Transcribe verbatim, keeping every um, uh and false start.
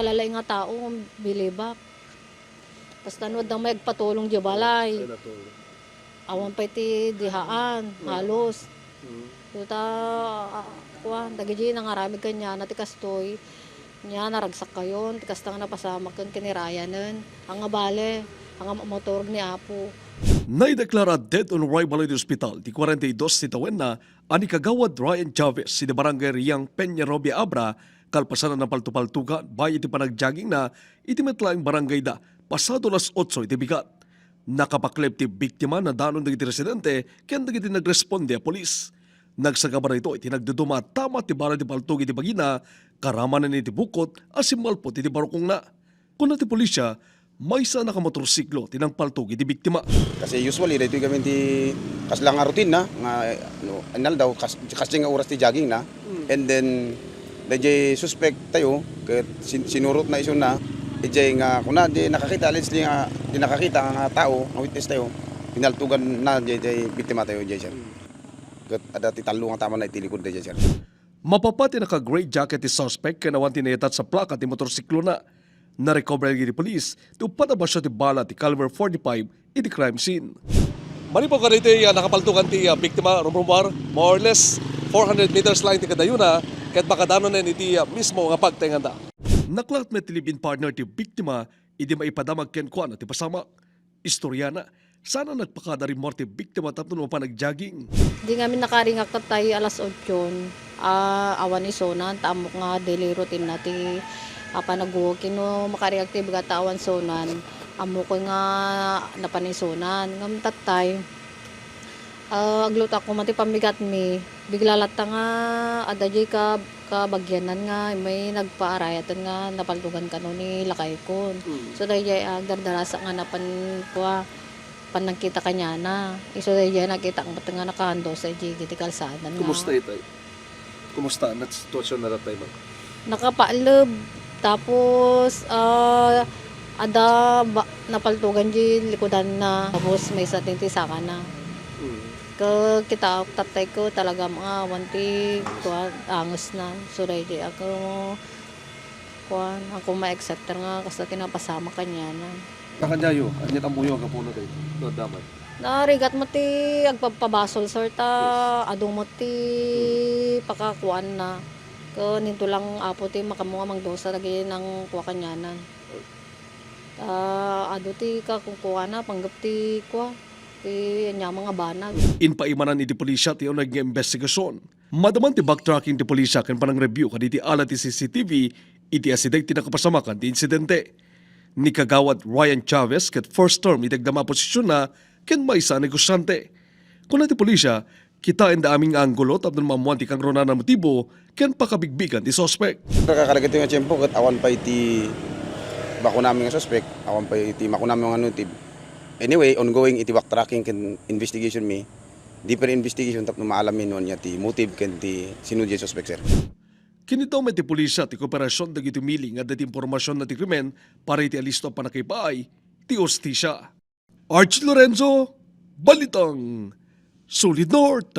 Lalay nga tao, bilibak. Kasta no, adda may agpatulong di balay. Ay, natulog. Awan pay ti dihaan, halos. Mm. Tuta, ah, kuwan, dagiti nangaramid kaniana ti kastoy, nia, naragsak kayon, ti kasta nga napasamak ken kinirayanen. Anga bale, anga motorog ni Apo. Naideklara dead on arrival iti ospital ti kuarenta y dos ti tawenna a ni Kagawad Ryan Chavez iti Barangay Riang, Peñarobia, Abra, kalpasan a napaltopaltogan bain iti panagjoggingna iti met laeng barangayda pasado alas otso iti bigat. Nakapakleb ti biktima nadanon dagiti residente ken dagiti nagresponde a pulis. Nagsagaba daytoy iti nagduduma a tama ti bala ti paltog iti bagina, karamanen iti bukot a simmalpot iti barukongna. Kuna ti pulisya, maysa a nakamotorsiklo ti nangpaltog iti biktima. Kasi usually, daytoy gamin ti kasla nga routine na, nga, no, inaldaw, kas-, kasdiay nga oras ti jogging na. Mm. And then, dayjay suspect tayo, ket sin-, sinurot na isu na, ijay nga, kuna, di nakakita, allegedly nga, di nakakita nga tao, nga witness tayo, pinaltugan na, jay, jay biktima tayo, jay, sir. Mm. Ket adda ti tallo nga tama na iti likod, dayjay, sir. Mapapa ti naka-gray jacket ti suspect ken awan ti naitattach a plaka ti motorsiklona. Narecover iti pulis ti uppat a basio ti bala ti caliber forty-five iti crime scene. Manipod kadaytoy, ah, nakapaltogan ti, ah, biktima, rumrumuar, more or less four hundred meters lang ti kadayona, ket makadanonen iti, ah, mismo nga pagtenganda. Naklaat met ti live-in partner ti biktima idi maipadamag kenkuana ti pasamak. Istoriana, saan a nagpakada rimmuar ti biktima tapno mapan agjogging. Di ngamin nakaringak tattay alas otso, ah, awan isunan, ta ammok nga daily routine na ti, ah, panag-walking. No makaringak ti bigat ta awan sunan, ammok nga napan isunan. Ngem tattay, ah, agluto koma ti pammigatmi. Bigla latta nga adda jay ka-, kabagianan nga may nagpaarayatan nga napaltogan kano ni lakayko. Mm. So, dayjay agdardarasak nga napan kua, pan nagkita kaniana. Isu dayjay nakita met nga nakaandusa iti kalsada nga. Kumusta itay? Kumusta na sitwasyon na tattay, ma'am? Nakapaeleb. Tapos, ah, adda ba-, napaltogan di likudanna. Tapos maysa ti sakana. Mm. Ket kitaak tattayko talaga nga awan ti kuan, angesna. So, daydi ako, kuan, ako ma-accepter nga kasta ti napasamak kaniana. Kaniayo, ania ti ammoyo a gapu na daytoy? No, damay. Narigat met ti agpabpabasol, sir, ta adu met ti pakakuanna. Ket ninto lang, Apo, ti makammo nga mangdusa dagiti nangkua kaniana. Ta adu ti kakunkuana, panggep ti kua, ti aniaman nga banag. Impaimanan iti pulisya ti uneg nga imbestigasyon. Madaman ti backtracking ti pulisya ken panangreview kadagiti alat ti C C T V iti asideg ti nakapasamakan ti insidente. Ni Kagawad Ryan Chavez ket first term iti agdama a posisionna ken maysa a negosiante. Kuna ti pulisya, kitaenda amin nga anggulo tapno maammoan ti kangrunaan a motibo ken pakabigbigan ti suspek. Kadagiti nga tiempo ket awan pay ti makunami nga suspek, awan pay ti makunami nga motive. Anyway, ongoing iti backtracking ken investigation mi, deeper investigation tapno maalam mi no ania ti motive ken ti sino diay suspek, sir. Kinitaw met ti pulisya ti kooperasion dagiti umili nga adda ti impormasion na ti krimen para iti alisto a pannakaipaay ti hustisya. Archie Lorenzo, Balitang Solid North.